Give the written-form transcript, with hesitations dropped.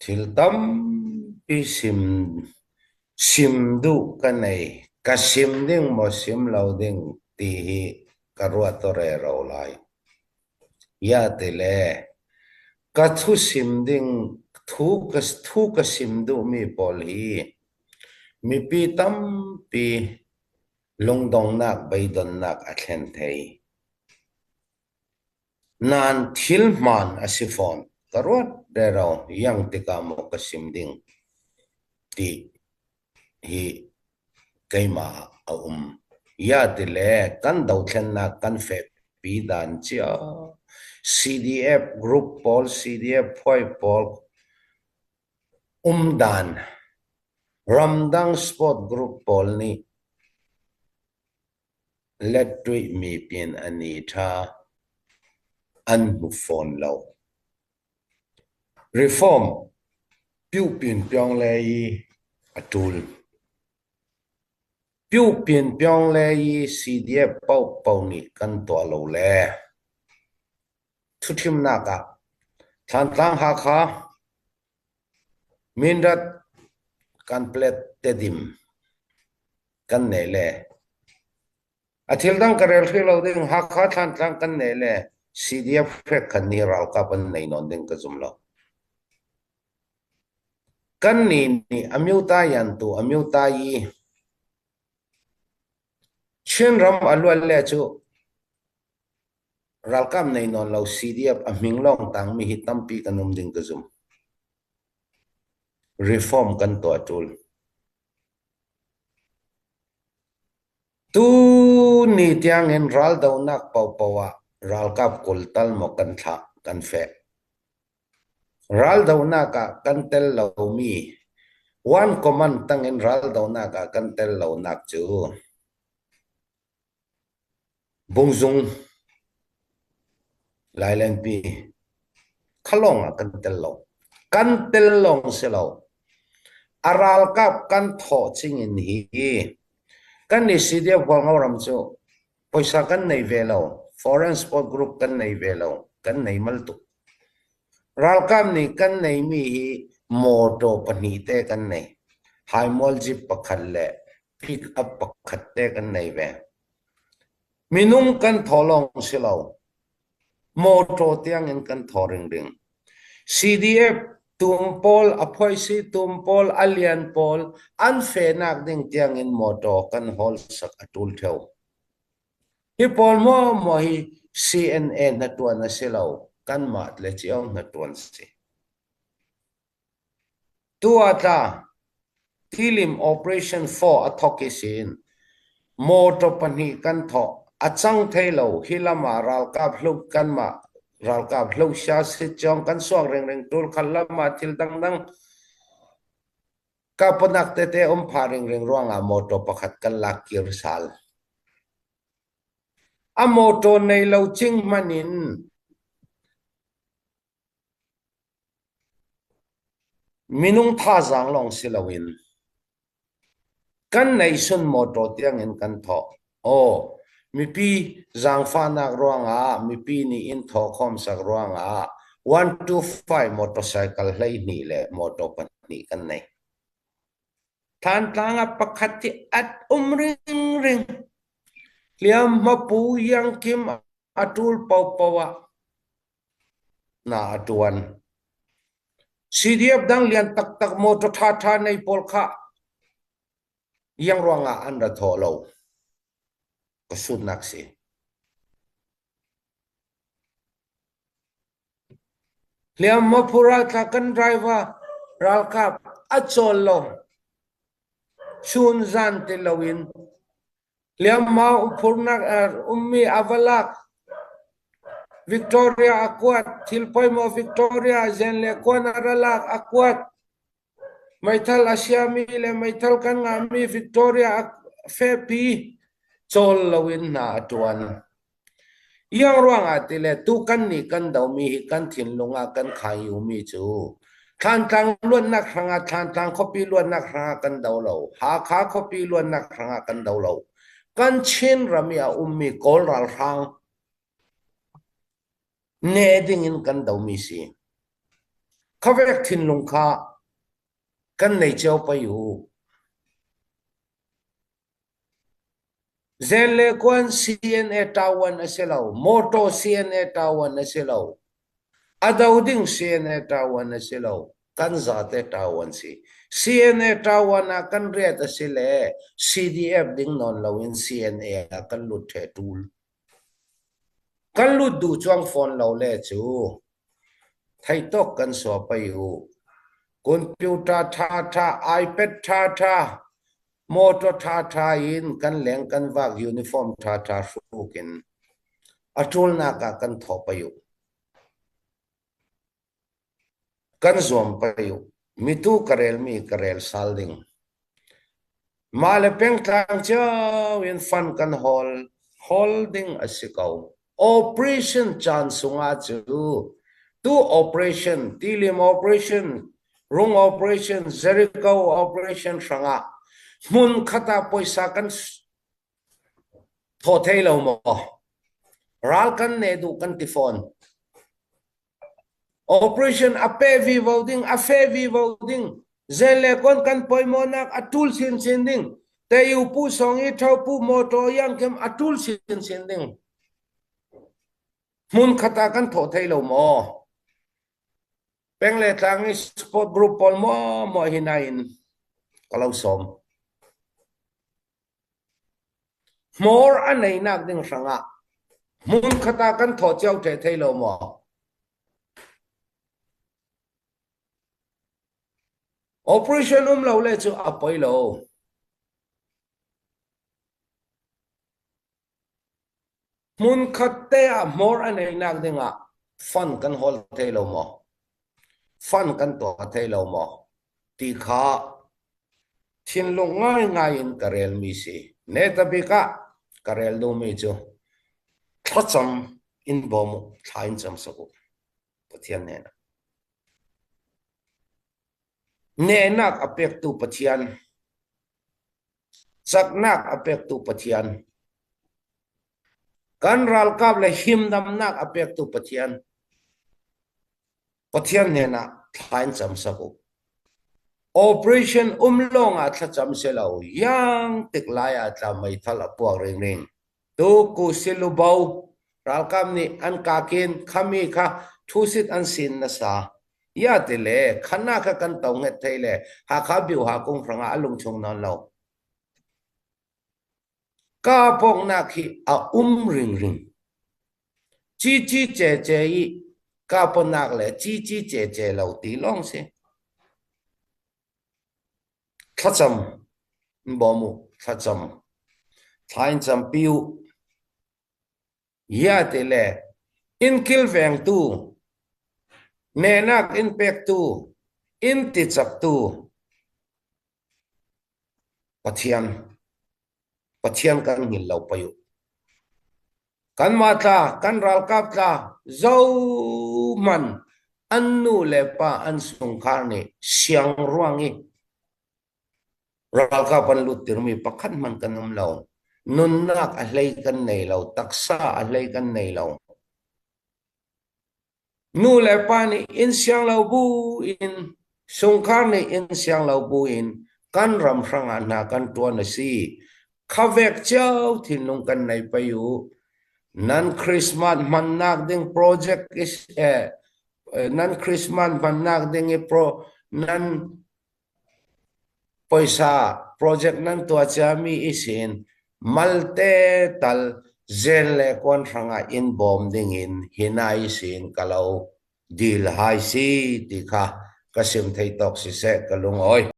Thil tampi sim sim duh ka nei. Ka sim ding maw sim lo ding ti hi ka ruat rero lai. Ia tile ka thu sim ding thu ka thu ka sim duhmi pawl hi mipi tampi lungdonghnak beidonnak a thlen thei. Nain thil hmaan a si fawn. Ka ruat rero iang tikah maw ka sim ding ti hi keimah ah a um. Ia ti le kan dothlennak kan fehpi dan cio. CDF group pawl, CDF phuai pawl um dan, ramdang sport group pawl nih Letṭuihmi pin an i ṭha, an hmu fawn lo. Reform Pyupinpyonglei i a ṭul. Pyupinpyonglei i CDF paohpaoh nih kan tuah lo le thuṭhimnak ah Thlantlang Hakha Mindat Kanplet Tedim kan nei le a thil dang ka rel hrih lo ding Hakha Thlantlang kan nei le CDF hrek khan ni ralkap an nei nawn ding ka zum lo. Kan nih nih amyuta yan tu amyuta yi Chinram a luan le cu ralkap nei nawn lo CDF a hming lawng tangmi hi tampi kan um ding ka zum. Reform kan tuah ṭul. Tuni tiangin raldohnak paohpaoh ah ralkap 20 tal maw kan thlah, kan feh. Raldohnak ah kan tel lomi one command tangin raldohnak ah kan tel lonak cu Bungzung Lailenpi kha lawng ah kan tel lo. Kan tel lawng si lo. A ralkap kan thawh ching in hi kan i CDF Hualngo ram cu poisa kan nei ve lo. Foreign Sport Group kan nei ve lo. Kan nei mal tuk. Ralkap nih kan neimi hi mawtaw pahnih te kan nei. Haimual jeep pakhat le pick up pakhat te kan nei ve. Minung kan thaw lawng si lo. Mawtaw tiang in kan thaw ringring. CDF tum pawl, a phoisi tum pawl, a lian pawl an fenak ding tiang in mawtaw kan hawl sak a tul theo. Hi pawl maw maw hi CNA hna tuan a si lo. Kanmah le cio hna tuan si. Tu ah tla Tilim Operation 4 a thawk i sin mawtaw pahnih kan thawh. A cang thai lo. Hi lam ah ralkap hluk kanmah ralkap hlosia sitcawng kan suak ringring tul khat lam ah thil dangdang kapanak tete um pha ringring ruangah mawtaw pakhat kan lak kir sal. A mawtaw nei lo cing hmanh in Minung thazaang lawng si loin kan neisun mawṭaw tiangin kan thawh. Aw, mipi zaangfahnak ruangah mipi nih inn thaw khawmsak ruangah 125 motorcycle 12 le mawṭaw pahnih kan nei. Thantlang ah pakhat hi at um ringring. Hliamhma pu Iangkim a ṭul paohpaoh ah hna a ṭuan. CDF dang lian taktak motor ṭhaṭha nei pawl kha iang ruangah an ra thawh lo. Ka sutnak si. Hliamhma raltla kan driver ralkap a cawl lo. Chun zan ti loin Hliamhma phurnak ummi a va lak. Victoria a kuat. Thil poimaw Victoria zen le kuan a ra lak a kuat. Meithal a siami le meithal kan ngahmi Victoria a fehpi. Cawl loin hna a ṭuan. Iang ruangah ti le tu kan nih kan domi hi kan thinlung ah kan khaiumi cu Thlantlang luatnak hrangah Thlantlang khuapi luatnak hrangah kan do lo. Hakha khuapi luatnak hrangah kan do lo. Kan Chin ram i a ummi Kawl ralhrang ne ding in kan domi si. Khavek thinlung kha kan nei cio pei u. Zen le kuan CNA ṭawan a si lo, motor CNA ṭawan a si lo, a do ding CNA ṭawan a si lo, kan zate ṭawan si. CNA ṭawan ah kan riat a si le CDF ding nawn loin CNA ah kan lut ṭhe ṭul. Kan lut duh cuang fawn lo le cu Theitawk kan sua pei u. Computer ṭhaṭha, iPad ṭhaṭha, motor ṭhaṭha in kan leng kan vak uniform ṭhaṭha hruk in a ṭulnak ah kan thawh pei u. Kan zuam pei u. Mitu ka relmi ka rel sal ding. Mah le pengtlang cio in fund kan hawl hawl ding a si ko. Operation caan sungah cu tu operation, tilim operation, rung operation, Jericho operation hrangah hmun khat ah puaisa kan thaw thei lo maw? Ral kan ne duh kan ti fawn. Operation a pe vivo ding, a fe vivo ding, zel le kon kan poimawnak a tul chinchin ding, teyu pu song i tho pu motor yang kem a tul chinchin ding. Hmun khat ah kan thawh thei lo maw? Peng le tlang i sport group pawl maw maw hi nain ka lo sawm. Hmawr a neinak ding hrangah hmunkhat ah kan thawh cio ṭheh thei lo maw? Operation um lo le cu a poi lo. Hmunkhat te ah hmawr a neinak dingah fund kan hawl thei lo maw? Fund kan tuah thei lo maw? Ti kha thinlung ngaingai in ka relmi si. Netabik ah ka rel duhmi cu thlacam in bawm u, thla in cam sak u. Pathian hnenah. Nehnak a pektu Pathian Caknak a pektu Pathian. Kan ralkap le himdamnak a pektu Pathian. Pathian hnenah thla in cam sak u. Operation um lawng ah thlacam si lo, yang tik lai ah tla meithal a puak ringring. Tu kusilubo ralkap nih an kakin khami kha thusit an sin nasa. Ya ti le khana kha kan to nget thei le Hakha biuha kung hrangah a lungchung nawn lo. Ka poknak hi a um ringring. Ci ci ce ce i ka ponak le ci ci ce ce lo ti lawng si. Thlacam in bawm u, thlacam. Thla in campi u. Ya ti le inn kilvengtu, nehnak in pektu, inn ticaktu Pathian, Pathian kan hngilh lo pei u. Kanmah tla, kan ralkap tla, zohman an nu le pa an chungkhar nih siang ruang i ralkap an luttirmi pakhat hmanh kan um lo. Nunnak a hlei kan nei lo, taksa a hlei kan nei lo. Nu le pa nih inn siang lo bu in sungkhar nih inn siang lo bu in kan ram hrangah hna kan ṭuan a si. Khavek cio thinlung kan nei pei u. Nan Christmas hmannak ding project is eh, nan Christmas hmannak ding i pro nan Poisa project nan tuah ciami i sin malte tal zen le kuan hrangah in bawm dingin hinai sin ka lo dil hai si ti kha ka sim thei tawk siseh ka lungawi.